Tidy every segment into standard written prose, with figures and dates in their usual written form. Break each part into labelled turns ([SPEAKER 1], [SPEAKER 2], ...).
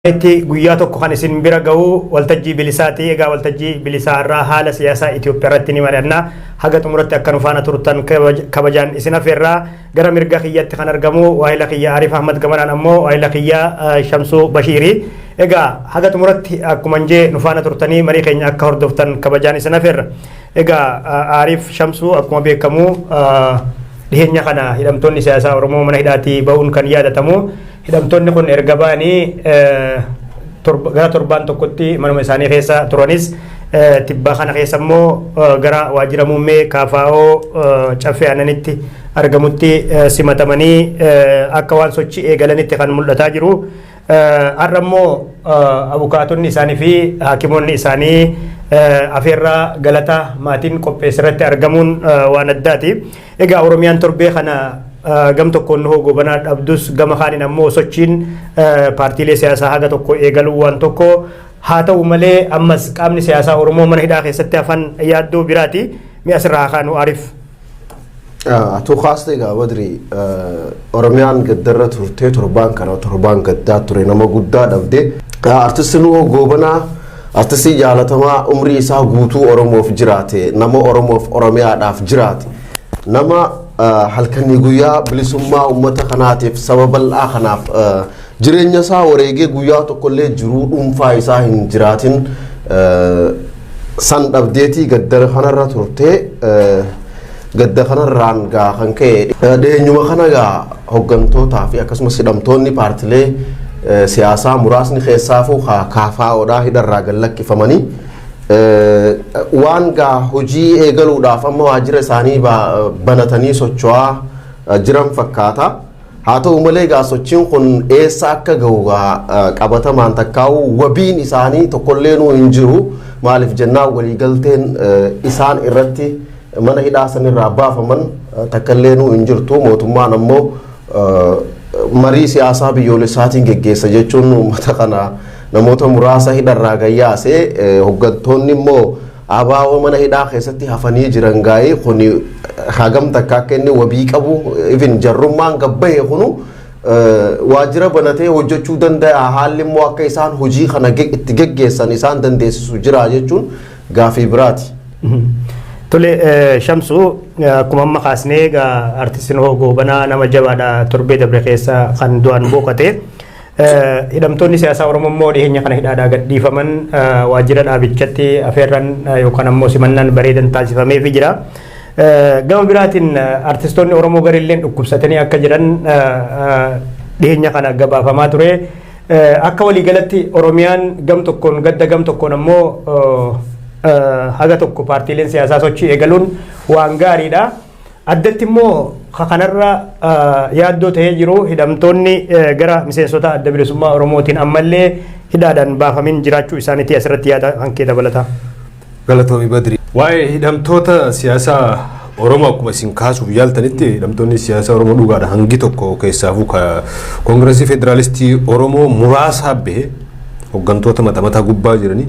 [SPEAKER 1] Itti guyyaa tokko kan isin bira ga'u Waltajjii Bilisaati. Egaa Waltajjii Bilisaa irraa haala siyaasaa Itoophiyaa irratti ni mari'anna. Haga xumuratti akka nu faana turtan kabajaan isin afeerraa. Gara mirga kiyyatti kan argamu waahila kiyya Ariif Ahmad, gamanaan ammoo waahila kiyya Shamsuu Bashiiri. Egaa haga xumuratti akkuma jee nu faana turtanii marii keenya akka hordoftan kabajaan isin afeerra. Egaa Ariif, Shamsuu, akkuma beekamu dhiheenya kana hidhamtoonni siyaasaa Oromoo mana hidhaatii ba'uun kan yaadatamu. Hidhamtoonni kun erga ba'anii gara torbaan tokkotti manuma isaanii keessa turanis, tibbaa kana keessa immoo gara waajjira muummee KFO Caffee Aannanitti argamutti simatamanii akka waan sochii eegalanitti kan mul'ataa jiru. Har'a immoo abukaatonni isaanii fi haakimoonni isaanii afeerraa galata maatiin qopheesse irratti argamuun waan addaati. Egaa Oromiyaan torbee kana gam tokkoon Nuhoo Gobanaa dhabdus, gama kaaniin ammoo sochiin paartiilee siyaasaa haga tokko eegaluu waan tokko haa ta'u malee, ammas qaamni siyaasaa Oromoo mana hidhaa keessatti hafan yaaddoo biraati. Mi'a asirraa haa kaanu, Ariif.
[SPEAKER 2] Atuu kaastee egaa Badri, Oromiyaan gaddarra turtee, torbaan kana torbaan gaddaa ture, nama guddaa dhabde. Artisti Nuhoo Goobanaa, artistii jaalatamaa umrii isaa guutuu Oromoof jiraate, nama Oromoof Oromiyaadhaaf jiraate, nama halkanii guyyaa bilisummaa uummata kanaatiif, saba bal'aa kanaaf jireenya isaa wareegee guyyaa tokkollee jiruu dhuunfaa isaa hin jiraatin san dhabdeetii gaddara kanarra turtee. Gadda kanarraan gaa kan ka'e dhiyeenyuma kana gaa hoggantootaa fi akkasumas hidhamtoonni paartilee siyaasaa muraasni, keessaafuu KFOdhaa, hidharraa gad lakkifamanii waan gaa hojii eegaluudhaaf amma waajjira isaanii banatanii socho'aa jiran fakkaata. Haa ta'u malee gaa sochiin kun eessa akka gahu gaa qabatamaan takkaa'u wabiin isaanii tokkollee hin jiru. Maaliif jennaan, waliigalteen isaan irratti mana hidhaa sanirraa baafaman takkallee hin jirtu. Mootummaan ammoo marii siyaasaa biyyoolessaatiin geggeessa jechuun uummata kana namoota muraasa hidharraa gayyaasee, hooggantoonni immoo ABO mana hidhaa keessatti hafanii jiran gaa'ee kun hagam takka akka inni wabii qabu, even jarrummaan gabbahe kunu waajjira banatee hojjechuu danda'a, haalli immoo akka isaan hojii kana itti geggeessan isaan dandeessisu jira jechuun gaafii biraati.
[SPEAKER 1] Tole Shamsu, akkuma amma kaasnee egaa artistiin Nuhoo Goobanaa nama jabaadha, torbee dabre keessa kan du'an boqote. Hidhamtoonni siyaasaa Oromoo immoo dhiyeenya kana hidhaadhaa gadhiifaman waajjira dhaabichatti afeerran yookaan ammoo simannaan bareedan taasifameefii jira. Gama biraatiin artistoonni Oromoo garilleen dhukkubsatanii akka jiran dhiyeenya kana gabaafamaa ture. Akka waliigalatti Oromiyaan gam tokkoon gadda, gam tokkoon ammoo haga tokko paartiileen siyaasaa sochii eegaluun waan gaariidha. Addatti immoo kanarra yaaddoo ta'ee jiru hidhamtoonni gara miseensota Adda Bilisummaa Oromootiin ammallee hidhaadhaan baafamin jiraachuu isaaniitii asirratti yaada hankee dabalata.
[SPEAKER 3] Galatoomii Badri. Waa'ee hidhamtoota siyaasaa Oromoo akkuma isin kaasuuf yaaltanitti, hidhamtoonni siyaasaa Oromoo dhugaadha, hangi tokko, keessaafuu Koongireesii Federaalistii Oromoo muraasaa bahe, hooggantoota mata mataa gubbaa jiranii.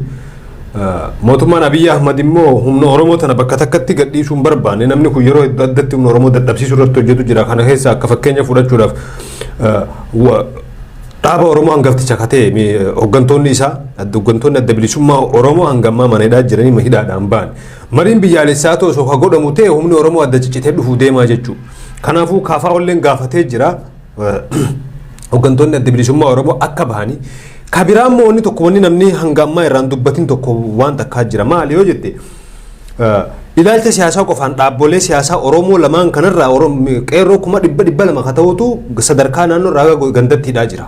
[SPEAKER 3] Mootummaan Abiyyi Ahmad immoo humna Oromoo tana bakka takkatti gadhiisuu hin barbaanne. Namni kun yeroo addatti humna Oromoo dadhabsiisuu irratti hojjetu jira. Kana keessa akka fakkeenya fudhachuudhaaf dhaaba Oromoo hangafticha akka ta'e hooggantoonni isaa, hooggantoonni Adda Bilisummaa Oromoo hangammaa mana hidhaa jiranii hidhaadhaan ba'an. Mariin biyyaalessaa osoo ka godhamu ta'e humni Oromoo adda ciccitee dhufuu deemaa jechuudha. Kanaafuu KFOlleen gaafatee jira. Hooggantoonni Adda Bilisummaa Oromoo akka bahanii. Kabiraa immoo wanni tokko, wanni namni hanga ammaa irraan dubbatin tokko waan takkaa jira. Maali yoo jette, ilaalcha siyaasaa qofaan dhaabbolee siyaasaa Oromoo lamaan kanarraa qeerroo 200,000 ka ta'utu sadarkaa naannoo irraa gandatti hidhaa jira.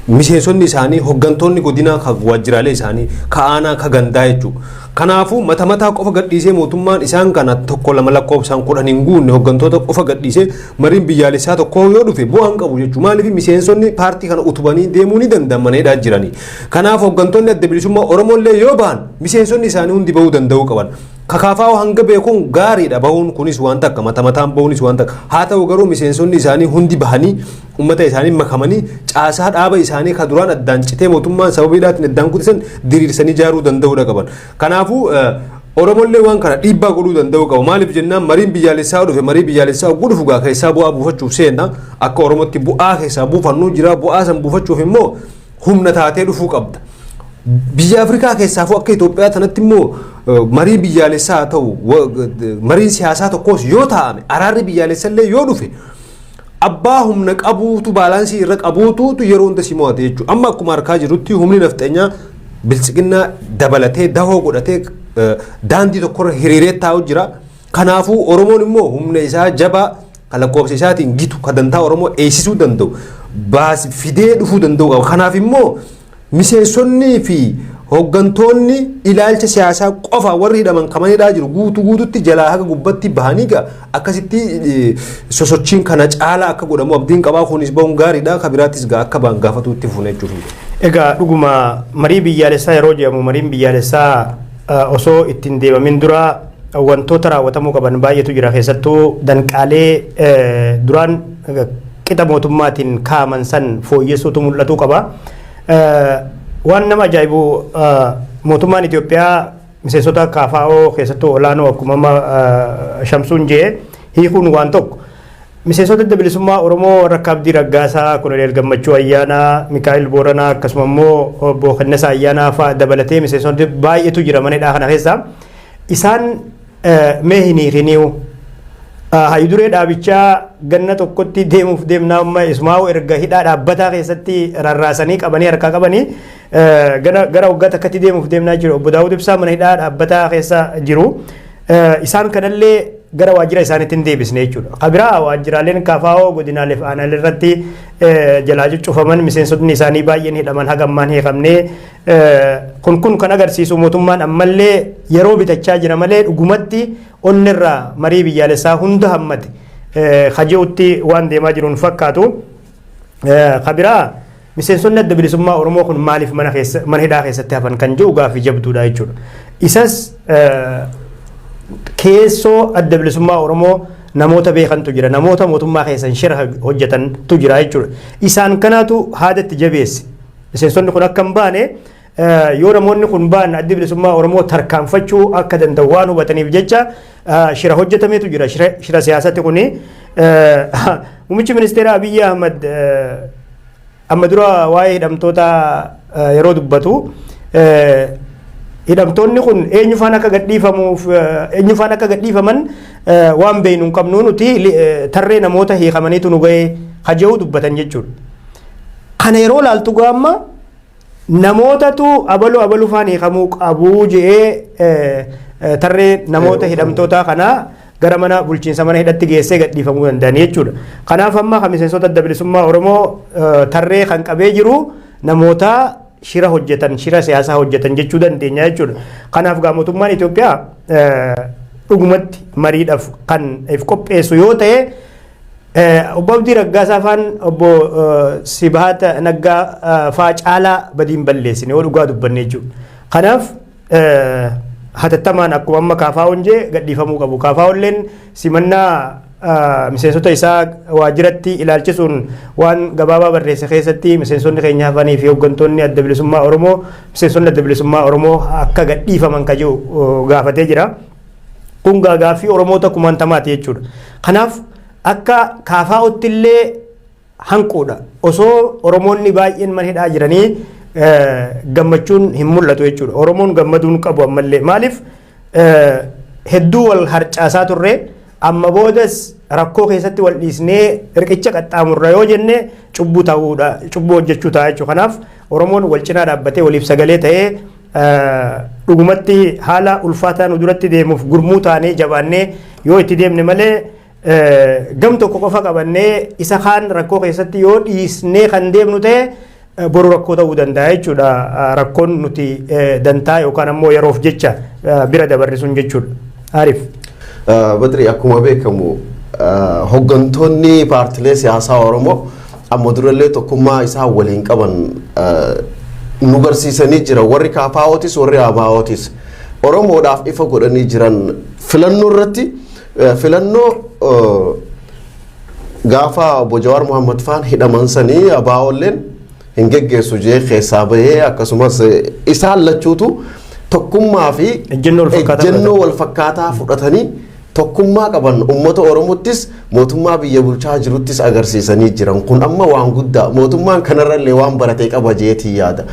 [SPEAKER 3] Miseensonni isaanii, hooggantoonni godinaa, ka waajjiraalee isaanii, ka aanaa, ka gandaa jechuudha. Kanaafuu mata mataa qofa gadhiisee mootummaan isaan kana tokko lama lakkoofsaan 10 hin guunne hooggantoota qofa gadhiisee mariin biyyaalessaa tokko yoo dhufe bu'aan qabu jechuudha. Maaliif, miseensonni paartii kana utubanii deemuu ni danda'an mana hidhaa jiranii. Kanaaf hooggantoonni Adda Bilisummaa Oromoollee yoo bahan miseensonni isaanii hundi bahuu danda'uu qaban. KFO hanga beekuun gaariidha, bahuun kunis waan takka, mata mataan bahuunis waan takka. Haa ta'u garuu miseensonni isaanii hundi bahanii uummata isaanii makamanii caasaa dhaaba isaanii ka duraan addaan citee mootummaan sababiidhaatiin addaan kutisan diriirsanii ijaaruu danda'uudha qaban. Kanaafuu Oromollee waan kana dhiibbaa godhuu danda'uu qabu. Maaliif jennaan, mariin biyyaalessaa dhufe, marii biyyaalessaa oguu dhufu gaa keessaa bu'aa buufachuuf seenna. Akka Oromootti bu'aa keessaa buufannu jira. Bu'aa san buufachuuf immoo Humna taatee dhufuu qabda. Biyya Afrikaa keessaafuu akka Itoophiyaa tanatti immoo marii biyyaalessaa haa ta'u, mariin siyaasaa tokkos yoo taa'ame, araarri biyyaalessaa illee yoo dhufe, abbaa humna qabuutu, balance irra qabuutu yeroo hunda si mo'ate jechuudha. Amma akkuma harkaa jirutti humni nafxeenyaa Biltsiginnaa dabalatee dahoo godhatee daandii tokkorra hiriiree taa'u jira. Kanaafuu Oromoon immoo humna isaa jabaa kan lakkoofsa isaatiin gitu, kan dantaa Oromoo eegsisuu danda'u baas fidee dhufuu danda'u qaba. Kanaaf immoo miseensonnii fi hooggantoonni ilaalcha siyaasaa qofa warri hidhaman kamanidhaa jiru guutuu guututti jalaa haga gubbatti bahanii gaa akkasitti sosochiin kana caalaa akka godhamu abdiin qabaa. Kunis bahuun gaariidha, ka biraattis gaa akka ba'an gaafatuutti fuuna jechuudha.
[SPEAKER 1] Egaa dhuguma marii biyyaalessaa yeroo jedhamu, mariin biyyaalessaa osoo ittiin deemamin dura wantoota raawwatamuu qaban baay'eetu jira. Keessattuu danqaalee duraan qixa mootummaatiin kaa'aman san fooyyessuutu mul'atuu qaba. Waan nama ajaa'ibu, mootummaan Itoophiyaa miseensota KFO keessattuu olaanoo akkuma amma Shamsuun jee hiikuun waan tokko. Miseensota Adda Bilisummaa Oromoo warra akka Abdii Raggaasaa, Koloneel Gammachuu Ayyaanaa, Mikaa'el Booranaa, akkasuma immoo obbo Kennesaa Ayyaanaa fa'aa dabalatee miseensonni baay'eetu jira mana hidhaa kana keessa. Isaan mee hin hiikiniiyu. Hayyuduree dhaabichaa ganna tokkotti deemuuf deemnaa, amma Ismaa'u erga hidhaa dhaabbataa keessatti rarraasanii qabanii harkaa qabanii gara waggaa takkatti deemuuf deemnaa jiru. Obbo Daawud Ibsaa mana hidhaa dhaabbataa keessa jiru. Isaan kanallee gara waajjira isaaniitti hin deebisne jechuudha. Kabiraa waajjiraaleen KFO godinaalee fi aanaalee irratti jalaa cuccufaman, miseensotni isaanii baay'een hidhaman, haga ammaan hiikamne. Kun kan agarsiisu mootummaan ammallee yeroo bitachaa jira malee dhugumatti onnirraa marii biyyaalessaa hunda hammate kaje'utti waan deemaa jiruun fakkaatu. Kabiraa miseensonni Adda Bilisummaa Oromoo kun maaliif mana keessa, mana hidhaa keessatti hafan kan jiru gaaffii jabduudha jechuudha. Isas keessoo Adda Bilisummaa Oromoo namoota beekantu jira, namoota mootummaa keessan shira hojjetantu jira jechuudha. Isaan kanaatu haadatti jabeesse. Miseensonni kun akka hin baane, yoo namoonni kun ba'an Addi Bilisummaa Oromoo tarkaanfachuu akka danda'u waan hubataniif jecha shira hojjetameetu jira. Shira siyaasatti kuni muummichi ministeera Abiyyi Ahmad amma dura waa'ee hidhamtoota yeroo dubbatu, hidhamtoonni kun eenyufaan akka gadhiifamuuf, eenyufaan akka gadhiifaman waan beeknu hin qabnu, nuti tarree namoota hiikamaniitu nu ga'ee kaja'uu dubbatan jechuudha. Kana yeroo laaltu gaamma namootatu abalu abalu faan hiikamuu qabuu je'ee tarree namoota hidhamtoota kanaa gara mana bulchiinsa mana hidhatti geessee gadhiifamuu danda'an jechuudha. Kanaaf amma kan miseensota Adda Bilisummaa Oromoo tarree kan qabee jiru namoota shira hojjetan, shira siyaasaa hojjetan jechuu dandeenya jechuudha. Kanaaf gaa mootummaan Itoophiyaa dhugumatti mariidhaaf kan if qopheessu yoo ta'e, obbo Abdii Raggaasaa faan obbo Sibahat Naggaa faa caalaa badiin balleessine yoo dhugaa dubbanne jechuudha. Kanaaf hatattamaan akkuma amma KFO'n jee gadhiifamuu qabu. KFO'lleen simannaa miseensota isaa waajjiratti ilaalchisuun waan gabaabaa barreesse keessatti miseensonni keenya hafanii fi hooggantoonni Adda Bilisummaa Oromoo, miseensonni Adda Bilisummaa Oromoo akka gadhiifaman ka jiru gaafatee jira. Kun gaaffii Oromoota kumaantamaati jechuudha. Kanaaf akka KFO'tti illee hanquudha. Osoo Oromoonni baay'een mana hidhaa jiranii gammachuun hin mul'atu jechuudha. Oromoon gammaduun qabu ammallee. Maaliif? Hedduu wal harcaasaa turre, amma boodas rakkoo keessatti wal dhiisnee riqicha qaxxaamurra yoo jenne cubbuu ta'uudha, cubbuu hojjechuu ta'a jechuudha. Kanaaf Oromoon wal cinaa dhaabbatee waliif sagalee ta'ee dhugumatti haala ulfaataa nu duratti deemuuf gurmuu taanee jabaannee yoo itti deemne malee, gam tokko qofa qabannee isa kaan rakkoo keessatti yoo dhiisnee kan deemnu ta'e, boru rakkoo ta'uu danda'a jechuudha. Rakkoon nuti dantaa yookaan ammoo yeroof jecha bira dabarrisuun jechuudha. Arif.
[SPEAKER 2] Badri, akkuma beekamu hooggantoonni paartilee siyaasaa Oromoo amma durallee tokkummaa isaa waliin qaban nu garsiisanii jira. Warri KFO'tis warri ABO'tis Oromoodhaaf ifa godhanii jiran. Filannoo irratti, filannoo gaafa obbo Jawaar Mohammad faan hidhaman sanii ABO'lleen hin geggeessu jee keessaa bahee, akkasumas isaan lachuutu tokkummaa fi
[SPEAKER 1] ejjennoo wal
[SPEAKER 2] fakkaataa fudhatanii. Tokkummaa qaban uummata Oromottis mootummaa biyya bulchaa jiruttis agarsiisanii jiran. Kun amma waan guddaa, mootummaan kanarrallee waan baratee qaba jeetii yaada.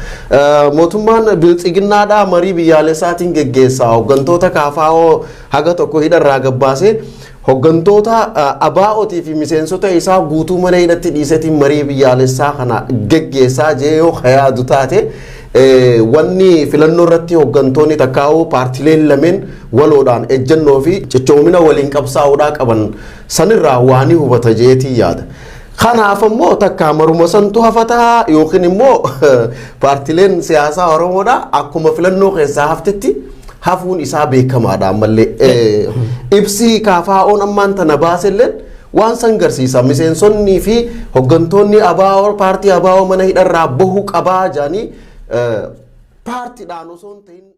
[SPEAKER 2] Mootummaan biltsiginnaadhaa marii biyyaalessaatiin geggeessaa hooggantoota KFO haga tokko hidharraa gabbaasee, hooggantoota ABO'tii fi miseensota isaa guutuu mana hidhatti dhiisetiin marii biyyaalessaa kana geggeessaa jee yoo yaadu taate, wanni filannoo irratti hooggantoonni takkaa'uu paartileen lameen waloodhaan ejjennoo fi cichoomina waliin qabsaa'uudhaa qaban sanirraa waan hubata jeetii yaada. Kanaaf immoo takka maruma santu hafataa yookiin immoo paartileen siyaasaa Oromoodhaa akkuma filannoo keessaa haftetti hafuun isaa beekamaadha. Ammallee ibsi KFO'n ammaan tana baaselleen waan san garsiisa. Miseensonnii fi hooggantoonni ABO, paartii ABO mana hidharraa bahuu qabaa jaanii paartiidhaan osoo hin ta'in.